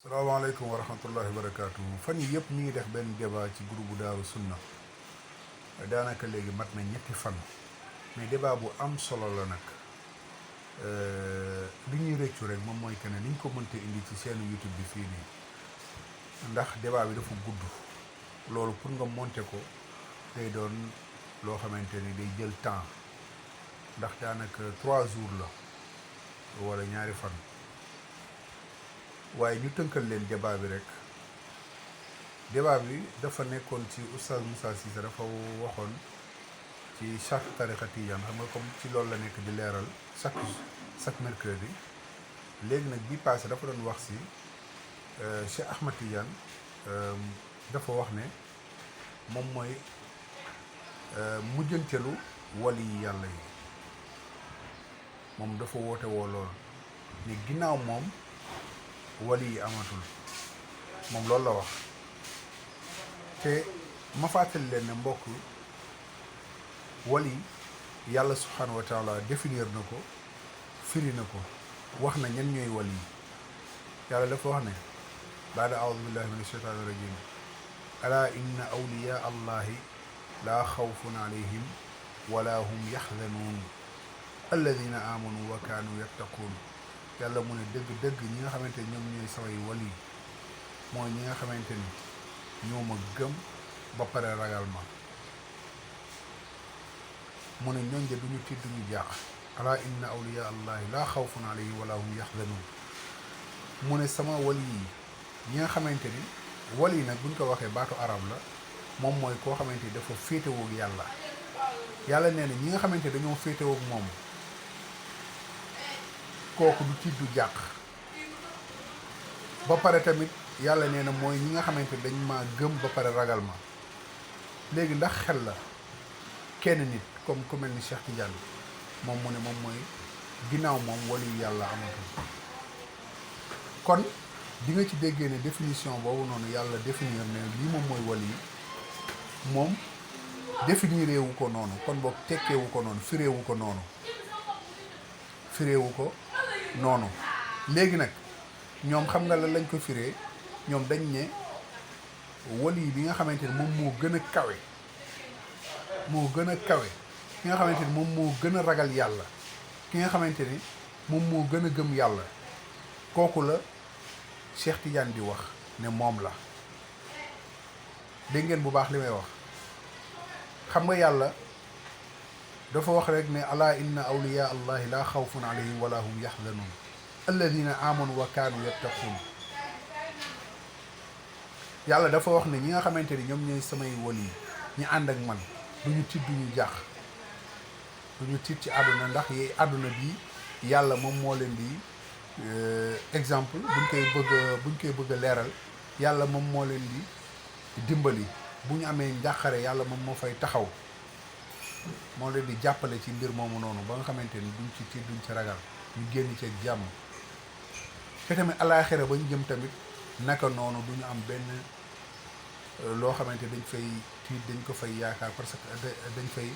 salaamaaleykum wa rahmatullahi wa barakaatu. fan yi yëpp ñu ngi def benn débat ci groupe bu Daaru Sunna daanaka léegi mat na ñetti fan mais débat bu am solo la nag li ñuy rëccu rek moom mooy que ne ni ñu ko mënte indi ci seen YouTube bi fii nii ndax débat bi dafa gudd loolu pour nga monter ko day doon loo xamante ni day jël temps ndax daanaka 3 jours la wala ñaari fan. waaye ñu tënkal leen débat bi rek débat bi dafa nekkoon ci oustaz Moussa Cissé dafa waxoon ci chaque tariqa tijaan xam nga comme ci loolu la nekk di leeral chaque mercredi léegi nag bii passé dafa doon wax si Cheikh Ahmad Tidiane dafa wax ne moom mooy mujjantelu wali yi yàlla yi moom dafa woote woo lool ne ginnaaw moom wali yi amatul moom loolu la wax te ma fàttali leen ne mbokk wali yàlla subhanahu wa taala définir na ko firi na ko wax na ñan ñooy wali yi yàlla dafa wax ne baada aoudu billahi min asheytaani rajim ala inna awliya allahi laa xawfun alayhim wala hum yaxzanuun alladina amanu wa kaanu yattaquun yàlla mu ne dëgg-dëgg ñi nga xamante ni ñoom ñooy samay wali mooy ñi nga xamante ni ñoo ma gëm ba pare ragal ma mu ne ñooñ de duñu tiit duñu jaax ala inna awliya allahi laa xawfun alayhim wala hum yaxzanuun mu ne sama wali yi ñi nga xamante ni wali nag buñ ko waxee baatu arab la moom mooy koo xamante ni dafa féetewoog yàlla yàlla nee na ñi nga xamante dañoo féetewoog moom kooku du tiit du jàq ba pare tamit yàlla nee na mooy ñi nga xamante dañ ma gëm ba pare ragal ma léegi ndax xel la kenn nit comme ku mel ni Cheikh Tidiane moom mu ne moom mooy ginnaaw moom wali yàlla amatul kon di nga ci déggee ne définition boobu noonu yàlla définir ne lii moom mooy wali moom définir wu ko noonu kon boog tekkeewu ko noonu fireewu ko noonu léegi nag ñoom xam nga lan lañ ko firee ñoom dañ ne wali bi nga xamante ni moom moo gën a kawe ki nga xamante ni moom moo gën a ragal yàlla ki nga xamante ni moom moo gën a gëm yàlla kooku la Cheikh Tidiane di wax ne moom la dégg ngeen bu baax li may wax xam nga yàlla dafa wax rek ne ala inna awliya allahi laa xawfun alayhim wala hum yaxzanuun alladina amanu wa kaanu yattaquun yàlla dafa wax ne ñi nga xamante ni ñoom ñooy samay wali yi ñi ànd ak man duñu tiit duñu jaax duñu tiit ci àdduna ndax yi àdduna bi yàlla moom moo leen di exemple buñ koy bëgg a leeral yàlla moom moo leen di dimbali bu ñu amee njàqare yàlla moom moo fay taxaw moo leen di jàppale ci mbir moomu noonu ba nga xamante ni duñ ci tiit duñ ci ragal ñu génn ci jàmm te tamit alaaxira ba ñu jëm tamit naka noonu duñu am benn loo xamante dañ fay tiit dañ ko fay yaakaar parce que dañ fay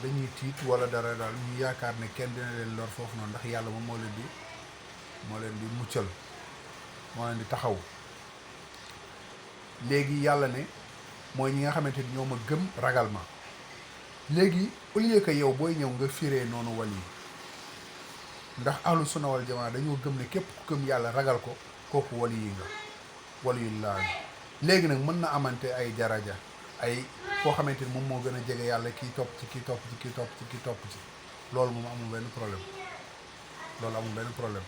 dañuy tiit wala dara daal ñu yaakaar ne kenn dina leen lor foofu noonu ndax yàlla moom moo leen di muccal moo leen di taxaw léegi yàlla ne mooy ñi nga xamante ni ñoo ma gëm ragal ma léegi au lieu que yow booy ñëw nga firee noonu wali ndax ahlu sunna wal jamaa dañoo gëm ne képp ku gëm yàlla ragal ko kooku wali yi nga wali yu laa léegi nag mën na amante ay daraja ay koo xamante ni moom moo gën a jege yàlla kii topp ci kii topp ci kii topp ci kii topp ci loolu moom amul benn problème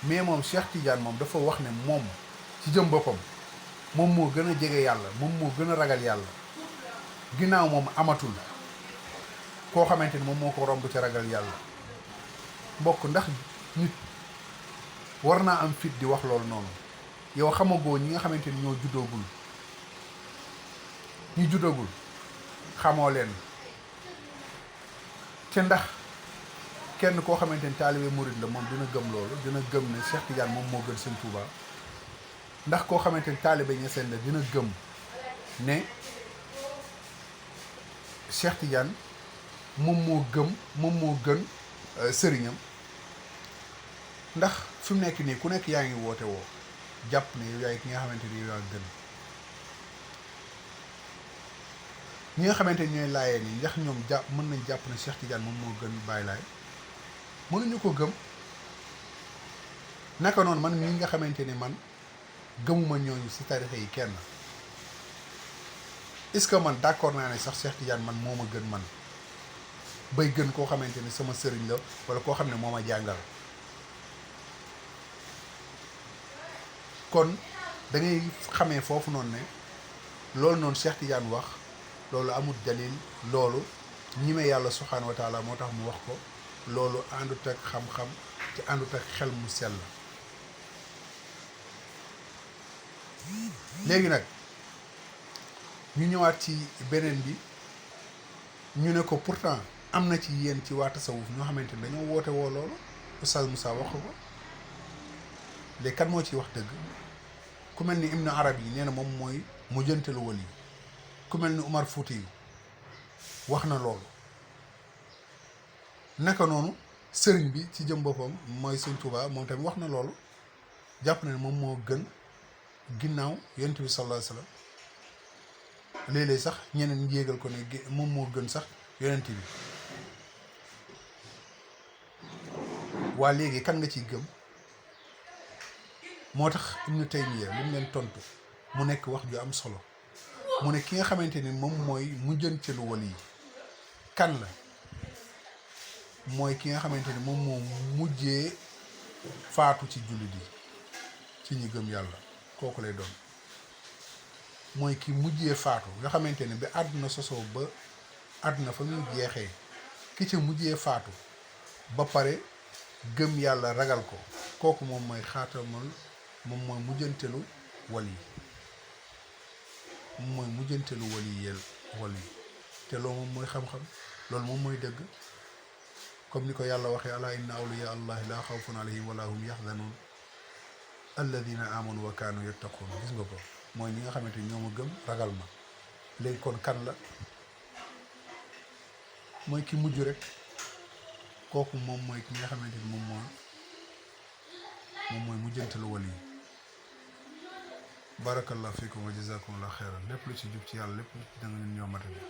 mais moom Cheikh Tidiane moom dafa wax ne moom ci jëm boppam moom moo gën a jege yàlla moom moo gën a ragal yàlla ginnaaw moom amatul koo xamante ni moom moo ko romb ci ragal yàlla mbokk ndax nit war naa am fit di wax loolu noonu yow xamagoo ñi nga xamante ni ñoo juddagul xamoo leen te ndax kenn koo xamante ni taalibe murid la moom dina gëm loolu dina gëm ne Cheikh Tidiane moom moo gën Sëñ Tuubaa ndax koo xamante ni taalibe ñeseen la dina gëm ne Cheikh Tidiane moom moo gën sëriñam ndax fi mu nekk nii ku nekk yaa ngi woote woo jàpp ne yow yaay ki nga xamante ni yow yaa gën. ñi nga xamante ni ñooy laayee nii ndax ñoom jàpp mën nañ jàpp ne Cheikh Tidiane moom moo gën Baye Laye mënuñu ko gëm. naka noonu man mii nga xamante ni man gëmuma ñooñu ci tarixa yi kenn est-ce que man d'accord naa ne sax Cheikh Tidiane man moo ma gën man bay gën koo xamante ni sama sëriñ la walla koo xam ne moo ma jàngal. kon da ngay xamee foofu noonu ne loolu noonu Cheikh Tidiane wax loolu amul dalil, loolu ñime yàlla subhaanahu wa taala moo tax mu wax ko. loolu àndut ak xam-xam te àndut ak xel mu sell. léegi nag ñu ñëwaat ci beneen bi, ñu ne ko pourtant am na ci yéen ci waa tasawuf ñoo xamante ne dañoo woote woo loolu. Oustaz Moussa wax ko léegi kan moo ciy wax dëgg? ku mel ni Ibn Arabi yi nee na moom mooy mujjantalu wali. ku mel ni Umar Fouti yi wax na loolu. naka noonu sëriñ bi ci jëm boppam mooy Sëñ Tuubaa moom tamit wax na loolu. jàpp na ne moom moo gën ginnaaw yonent bi sallallahu alayhi wa sallam. léeg-léeg sax ñeneen yéegal ko ne moom moo gën sax yonent bi. waa léegi kan nga ciy gëm? moo tax Ibnu Taymiya li mu leen tontu mu nekk wax ju am solo. mu ne ki nga xamante ni moom mooy mujjanteelu wali yi kan la? mooy ki nga xamante ni moom moo mujjee faatu ci jullit yi ci ñi gëm yàlla, kooku lay doon. mooy ki mujjee faatu nga xamante ni bi àdduna sosoo ba àdduna fa muy jeexee ki ci mujjee faatu ba pare gëm yàlla ragal ko, kooku moom mooy xaatamul, moom mooy mujjantelu wali yi. moom mooy mujjantelu wali yi te loolu moom mooy xam-xam, loolu moom mooy dëgg. comme ni ko yàlla waxee alaa inna awliya allahi laa xawfun alayhim wala hum yaxzanuun alladina amanu wa kaanu yattaquun. gis nga ko, mooy ñi nga xamante ni ñoo ma gëm ragal ma. léegi kon kan la? mooy ki mujj rek. kooku moom mooy ki nga xamante ni moom mooy mujjantalu wali yi. barakallahu fiikum wa jazakumullahu xeyran. lépp lu ci jub ci yàlla, lépp lu ci danga ñun ñoo matali.